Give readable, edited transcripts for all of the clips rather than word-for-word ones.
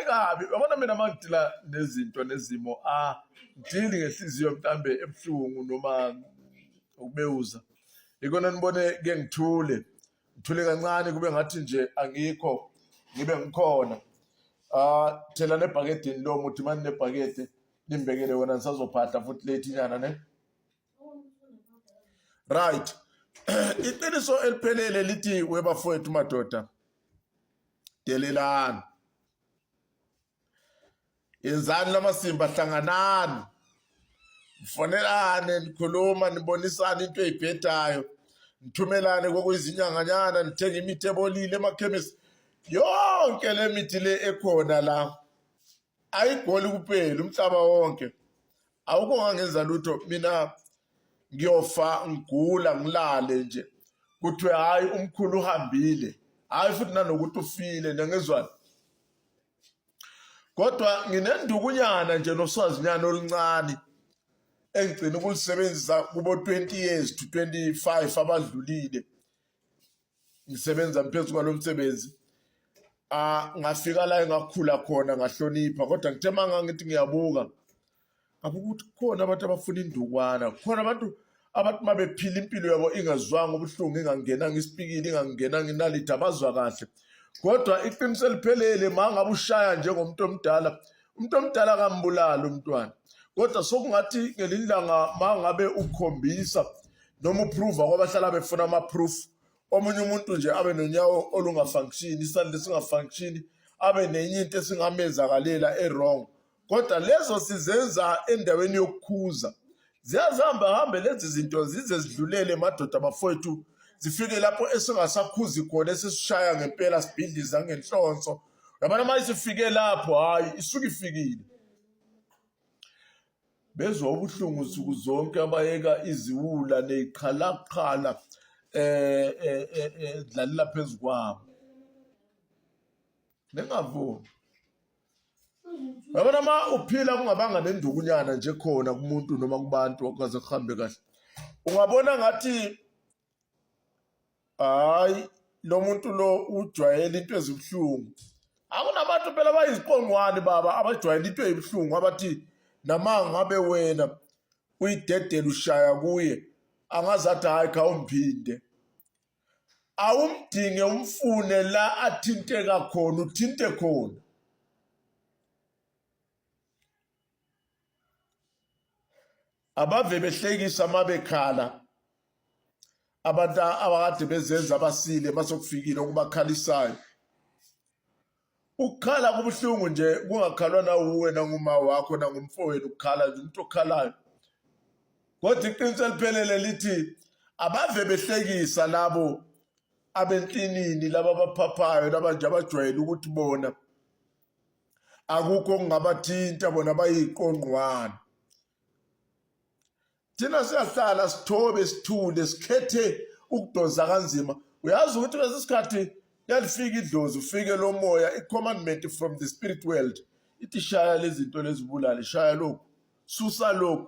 Kabi yabona mina uma ngidila nezinto nezimo a ngidili ngenhliziyo mhlambe ebuhlungu noma ukubewuza ikona nibone ke ngithule ngithule kancane kube ngathi nje angikho ngibe ngikhona. Ah, thela nebhakedeni lo muthi mani nebhakede nimbekele wona nisazophahla futhi late inyana ne. Right, iqiniso eliphelele lithi webafowethu madoda, delelani, yenzani lamasimba, hlanganani, nifonelane, nikhuluma, nibonisane into eyibhedayo, nithumelane kokuyizinyanganyana, nithenge imithi ebolile emakhemisi. Yonke le mithi le ekhona la ayigoli kuphela umhlaba wonke, awukho ngangenza lutho mina. Ngiyofa ngigula ngilale nje kuthiwe hhayi umkhulu uhambile, hhayi futhi nanokuthi ufile nengezwani, kodwa nginendukunyana nje noswazinyana oluncane engigcina ukulisebenzisa kubo 20 years to 25 abadlulile ngisebenza phezu kwalo msebenzi. Ah, ngafika la engakhula khona ngahlonipha, kodwa ngithe uma ngithi ngiyabuka ngabuka ukuthi kukhona abantu abafuna indukwana, kukhona abantu abathi uma bephila impilo yabo ingazwanga ubuhlungu, ingangenanga isipikili, ingangenanga inaliti, abazwa kahle. Kodwa iqiniso eliphelele, ma ngabe ushaya njengomuntu omdala, umuntu omdala kambulali umntwana, kodwa sokungathi ngelinye ilanga ma ngabe ukhombisa noma uprova kwabahlala befuna ama-proof, omunye umuntu nje abe nonyawo olungafunctioni, isandla esingafunctioni, abe nenye into esingamenzakalela e-wrong, kodwa lezo sizenza endaweni yokukhuza. Ziyazihamba hambe lezi zinto zize zidlulele madoda bafowethu, zifike lapho esingasakhuzi khona, esisishaya ngempela, sibhidliza ngenhlonso. Yabona uma isifike lapho, hhayi, isuke ifikile. Bezwa ubuhlungu nsuku zonke abayeka iziwula neyiqhalaqhala eh, eh, eh, eh dlalela phezu kwabo, ningavumi. Yabona uma uphila kungabanga nendukunyana nje khona kumuntu noma kubantu okaze kuhambe kahle, ungabona ngathi hayi lo muntu lo ujwayele into ezibuhlungu. Akunabantu phela abayiziqongwane baba abajwayele into ezibuhlungu, abathi nama ngabe wena uyidedela ushaya kuye angazathi hayi khawumphinde. Awumdinge, umfune la athinteka khona, uthinte khona. Abave behlekisa uma bekhala abantu abakade bezenza abasile, masokufikile okubakhalisayo. Ukukhala kubuhlungu nje, kungakhalwa nawuwe nanguma wakho nangumfowenu, ukukhala nje umuntu okhalayo. Kodwa iqiniso eliphelele lithi abave behlekisa labo abentinini, laba abaphaphayo, laba nje abajwayele ukuthi bona akukho okungabathinta, bona bayiqongqwana. Thina siyahlala sithobe, sithule, sikhethe ukudonsa kanzima. Uyazi ukuthi kwesinye isikhathi liyalifika idlozi, ufike lo moya, i-commandment from the spirit world ithi shaya lezi zinto lezibulale, shaya lokhu, susa lokhu,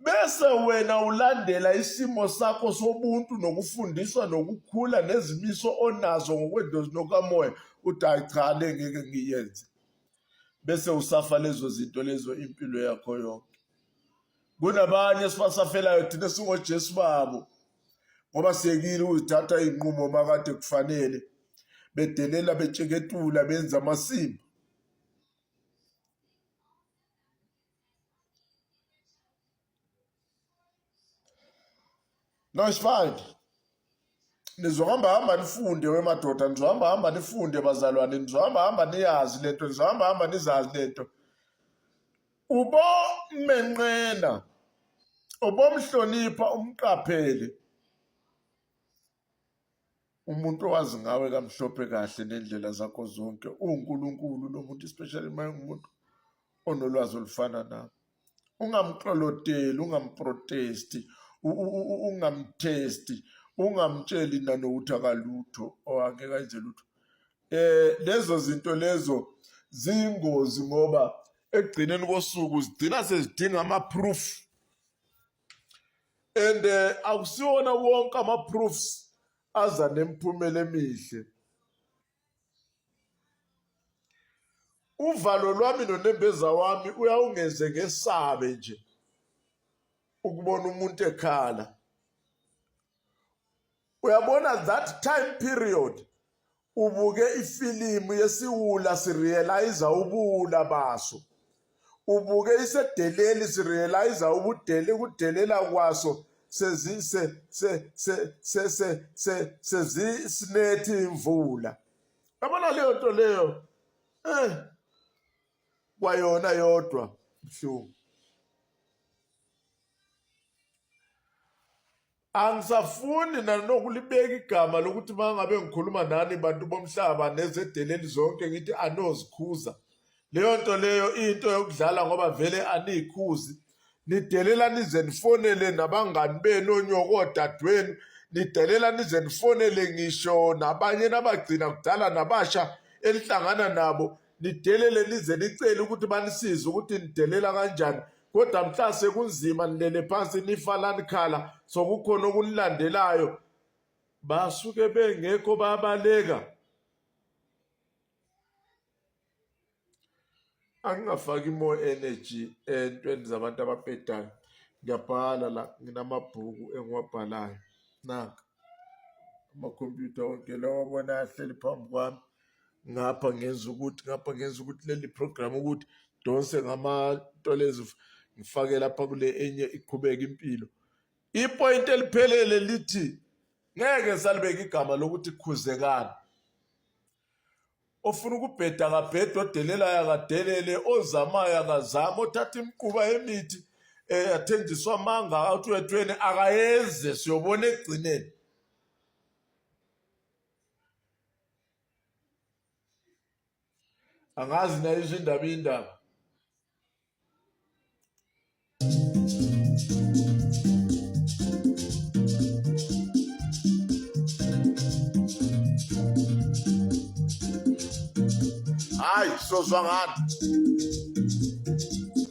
bese wena ulandela isimo sakho sobuntu nokufundiswa nokukhula nezimiso onazo ngokwedlozi nokamoya, uthi hayi cha, le ngeke ngiyenze, bese usafa lezo zinto lezo impilo yakho yonke. Kunabanye esibasafelayo thina singoJesu babo ngoba siyekile ukuzithatha iy'nqumo makade kufanele, bedelela, betsheketula, benza amasimba. No, it's fine. Nizohamba hamba nifunde wemadoda, nizohamba hamba nifunde bazalwane, nizohamba hamba niyazi lento, nizohamba hamba nizazi lento. Ubomenqena, ubomhlonipha, umqaphele umuntu owazi ngawe kamhlophe kahle nendlela zakho zonke. UwuNkulunkulu lo muntu, especially uma engumuntu onolwazi olufana nami. Ungamklolodeli, ungamprotesti, ungamthesti, ungamtsheli nanokuthi akalutho or angeke ayenze lutho. Lezo zinto lezo ziyingozi ngoba ekugcineni kosuku zigcina sezidinga ama-proof, and akusiwona wonke ama-proofs aza nemiphumela emihle. Uvalo lwami nonembeza wami uyawungenze ngesabe nje ukubona umuntu ekhala. Uyabona that time period ubuke ifilimu yesiwula sirealize ubuwula baso. Ubuke isedeleli sirealize ubudele ukudelela kwaso sezi se se se se se se sezisinethi imvula. Yabona leyo nto leyo eh kwayona yodwa buhlungu. Angisafuni nanokulibeka igama lokuthi uma ngabe ngikhuluma nani bantu bomhlaba nezedeleli zonke ngithi anozikhuza. Leyo nto leyo into yokudlala ngoba vele aniyikhuzi. Nidelela nize nifonele nabangani benu onyoko odadewenu, nidelela nize nifonele ngisho nabanye nabagcina kudala nabasha elihlangana nabo, nidelele nize nicele ukuthi banisize ukuthi nidelela kanjani. Kodwa mhla sekunzima nilele phansi nifa lanikhala sokukhona okunilandelayo, basuke bengekho babaleka. Angingafaki more energy entweni zabantu ababhedayo. Ngiyabhala la, nginamabhuku engiwabhalayo. Nanka amakhompyutha wonke lawa abona ahleli phambi kwami. Ngapha ngenza ukuthi, ngapha ngenza ukuthi leli program ukuthi donse ngamanto lezi ngifake lapha kule enye iqhubeke impilo. Ipoint eliphelele lithi ngeke salibeka igama lokuthi khuzekani. Ofuna ukubheda akabhede, odelelayo akadelele, ozamayo akazame, othatha imiquba yemithi eh athenjiswa amanga athi wethweni akayenze, siyobona ekugcineni. Angazi nayizwa indaba indaba. Hayi, sozwa ngani?